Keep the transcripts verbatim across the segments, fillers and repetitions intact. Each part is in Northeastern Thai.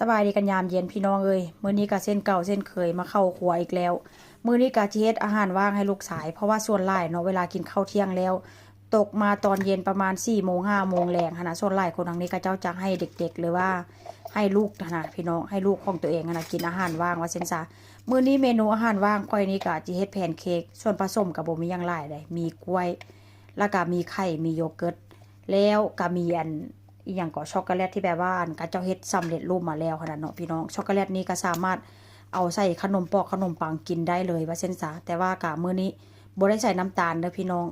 สบายดีกันยามเย็นพี่น้องเอ้ย มื้อนี้ก็เช่นเก่าเช่นเคยมาเข้าครัวอีกแล้ว มื้อนี้ก็สิเฮ็ดอาหารว่างให้ลูกชาย เพราะว่าส่วนหลายเนาะ เวลากินข้าวเที่ยงแล้ว ตกมาตอนเย็นประมาณสี่โมงห้าโมงแลงหั้นนะ ส่วนหลายคนทางนี้เขาเจ้าจะให้เด็กๆ หรือว่าให้ลูกหั้นนะพี่น้อง ให้ลูกของตัวเองหั้นนะกินอาหารว่างว่าซั่นซะ มื้อนี้เมนูอาหารว่างข้อยนี่ก็สิเฮ็ดแพนเค้ก ส่วนผสมก็บ่มีหยังหลายใด มีกล้วย แล้วก็มีไข่ มีโยเกิร์ต แล้วก็มีอัน อีหยังก็ช็อกโกแลตที่แบบว่าอันเขาเจ้าเฮ็ดสำเร็จรูปมาแล้วหั้นนะเนาะพี่น้อง ช็อกโกแลตนี่ก็สามารถเอาใส่ขนมปอกขนมปังกินได้เลยว่าซั่นซะ แต่ว่าก็มื้อนี้บ่ได้ใส่น้ำตาลเด้อพี่น้อง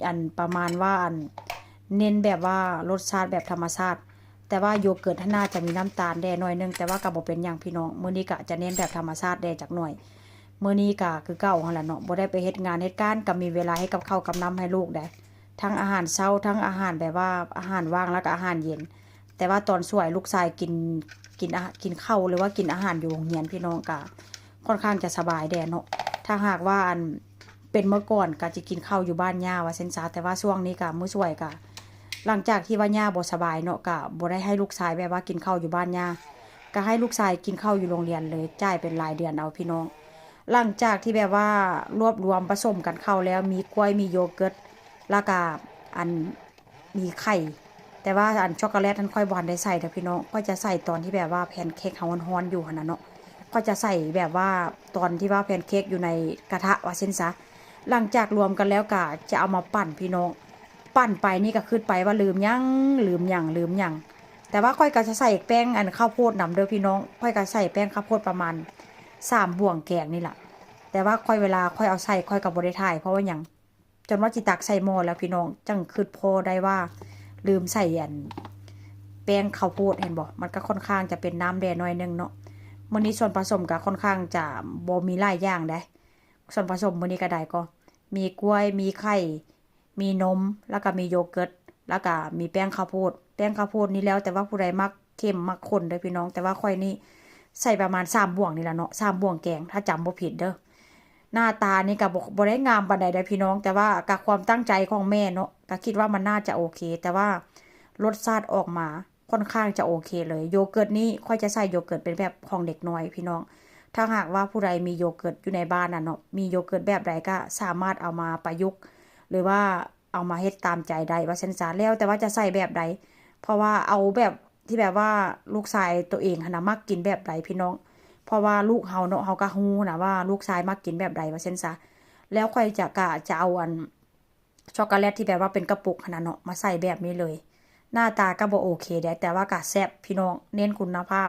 อันประมาณว่าอันเน้นแบบว่ารสชาติแบบธรรมชาติ แต่ว่าโยเกิร์ตหั้นน่าจะมีน้ำตาลแด่หน่อยหนึ่ง แต่ว่าก็บ่เป็นหยังพี่น้อง มื้อนี้ก็จะเน้นแบบธรรมชาติแด่จักหน่อย มื้อนี้ก็คือเก่าหั้นล่ะเนาะ บ่ได้ไปเฮ็ดงานเฮ็ดการ ก็มีเวลาเฮ็ดกับข้าวกับน้ำให้ลูกได้ ทั้งอาหารเช้า ทั้งอาหารแบบว่าอาหารว่าง แล้วก็อาหารเย็น แต่ว่าตอนสวยลูกชายกิน กินอา กินข้าว หรือว่ากินอาหารอยู่โรงเรียนพี่น้อง ก็ค่อนข้างจะสบายแด่เนาะ ถ้าหากว่าอันเป็นเมื่อก่อนก็จะกินข้าวอยู่บ้านย่าว่าซั่นซะ แต่ว่าช่วงนี้ก็มื้อสวยก็ หลังจากที่ว่าย่าบ่สบายเนาะ ก็บ่ได้ให้ลูกชายแบบว่ากินข้าวอยู่บ้านย่า ก็ให้ลูกชายกินข้าวอยู่โรงเรียนเลย จ่ายเป็นรายเดือนเอาพี่น้อง หลังจากที่แบบว่ารวบรวมผสมกันเข้าแล้ว มีกล้วย มีโยเกิร์ต แล้วก็อัน มีไข่ แต่ว่าอันช็อกโกแลตนั้นข้อยบ่ทันได้ใส่เด้อพี่น้อง ข้อยจะใส่ตอนที่แบบว่าแพนเค้กเฮาฮ้อนๆอยู่หั้นนะเนาะ ข้อยจะใส่แบบว่าตอนที่ว่าแพนเค้กอยู่ในกระทะว่าซั่นซะ หลังจากรวมกันแล้วก็จะเอามาปั่นพี่น้อง ปั่นไปนี่ก็คิดไปว่าลืมหยัง ลืมหยัง ลืมหยัง แต่ว่าข้อยก็จะใส่แป้งอันข้าวโพดนำเด้อพี่น้อง ข้อยก็ใส่แป้งข้าวโพดประมาณสามบ่วงแกงนี่ล่ะ แต่ว่าข้อยเวลาข้อยเอาใส่ข้อยก็บ่ได้ถ่าย เพราะว่าหยัง จนว่าสิตักใส่หม้อแล้วพี่น้อง จั่งคิดพ้อได้ว่าลืมใส่อันแป้งข้าวโพด เห็นบ่ มันก็ค่อนข้างจะเป็นน้ำแด่หน่อยหนึ่งเนาะ มื้อนี้ส่วนผสมก็ค่อนข้างจะบ่มีหลายอย่างเด้ ส่วนผสมมื้อนี้ก็ได้ก็ มีกล้วย มีไข่ มีนม แล้วก็มีโยเกิร์ต แล้วก็มีแป้งข้าวโพด แป้งข้าวโพดนี่แล้วแต่ว่าผู้ใดมักเค็มมักข้นเด้อพี่น้อง แต่ว่าข้อยนี่ใส่ประมาณสามบ่วงนี่ล่ะเนาะ สามบ่วงแกง ถ้าจำบ่ผิดเด้อ หน้าตานี่ก็บ่ บ่ได้งามปานใดเด้อพี่น้อง แต่ว่าก็ความตั้งใจของแม่เนาะ ก็คิดว่ามันน่าจะโอเค แต่ว่ารสชาติออกมาค่อนข้างจะโอเคเลย โยเกิร์ตนี่ข้อยจะใส่โยเกิร์ตเป็นแบบของเด็กน้อยพี่น้อง ถ้าหากว่าผู้ใดมีโยเกิร์ตอยู่ในบ้านน่ะเนาะ มีโยเกิร์ตแบบใดก็สามารถเอามาประยุกต์ หรือว่าเอามาเฮ็ดตามใจได้ว่าซั่นซะ แล้วแต่ว่าจะใส่แบบใด เพราะว่าเอาแบบที่แบบว่าลูกชายตัวเองหั้นนะมักกินแบบใดพี่น้อง เพราะว่าลูกเฮาเนาะ เฮาก็ฮู้นะว่าลูกชายมักกินแบบใดว่าซั่นซะ แล้วข้อยจะ ก็จะเอาอันช็อกโกแลตที่แบบว่าเป็นกระปุกหั้นนะเนาะ มาใส่แบบนี้เลย หน้าตาก็บ่โอเคเด้ แต่ว่าก็แซ่บพี่น้อง เน้นคุณภาพ